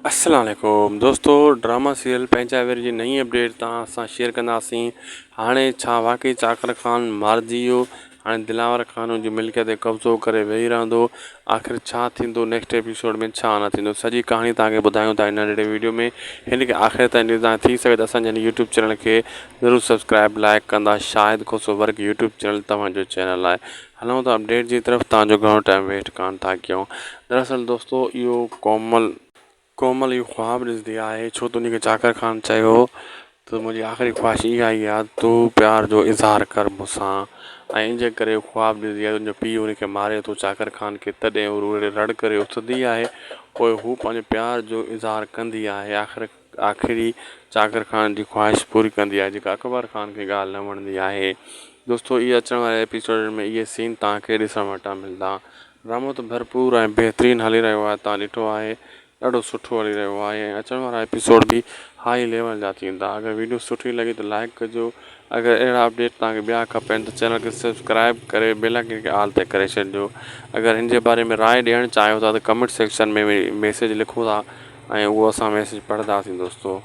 السلام عليڪم دوستو ڊراما سيريل پنهنجا وير جي نئين اپڊيٽ توهان سان شيئر ڪنداسين هاڻي ڇا واقعي چاڪر خان مارجي ويو هاڻي دلاور خان ان جي ملڪيت تي قبضو ڪري ويهي رهندو آخر ڇا ٿيندو نيڪسٽ ايپيسوڊ ۾ ڇا نه ٿيندو سڄي ڪهاڻي توهان کي ٻڌايون ٿا هن ننڍڙي ويڊيو ۾ هن کي آخر تائين ڏسندا ٿي سگهي ته اسان جي هن يوٽيوب چينل کي ضرور سبسڪرائب لائڪ ڪندا Shahid Khoso work YouTube channel توهان جو چينل آهي هلون ٿا اپڊيٽ جي طرف تان جو گهڻو ٽائيم ويٽ ڪانه ٿا ڪيون دراصل دوستو اهو ڪومل ڪومل اهو خواب ڏسندي آهي ڇو ته ان کي چاڪر خان چيو ته منهنجي آخري خواهش اها ئي آهي تو پيار جو اظهار ڪر مون سان ۽ ان جي ڪري خواب ڏسندي آهي ان جو پيء ان کي ماري ٿو چاڪر خان کي تڏهن هو رڙ ڪري اٿندي آهي پوء هو پنهنجو پيار جو اظهار ڪندي آهي آخر آخري چاڪر خان جي خواهش پوري ڪندي آهي جيڪا اڪبر خان کي ڳالهه نه وڻندي آهي دوستو اهي اچڻ واري ايپيسوڊن ۾ اهي سين توهان کي ڏسڻ وٽان ملندا. ڊرامو ته ڀرپور ۽ بهترين هلي رهيو آهي توهان ڏٺو آهي ڏاڍو سٺو هلي رهيو آهي ۽ اچڻ وارا ايپيسوڊ به هائي ليول جا ٿيندا اگر ويڊيو سٺي لڳي ته لائڪ ڪجو اگر اهڙا اپڊيٽ توهان کي ٻيا کپن ته چينل کي سبسڪرائب ڪري بيل آئيڪن کي آل تي ڪري ڇڏجو اگر هن جي باري ۾ راء ڏيڻ چاهيو ٿا ته ڪمينٽ سيڪشن ۾ ميسيج لکو ٿا ۽ اهو اسان ميسيج پڙهنداسين دوستو.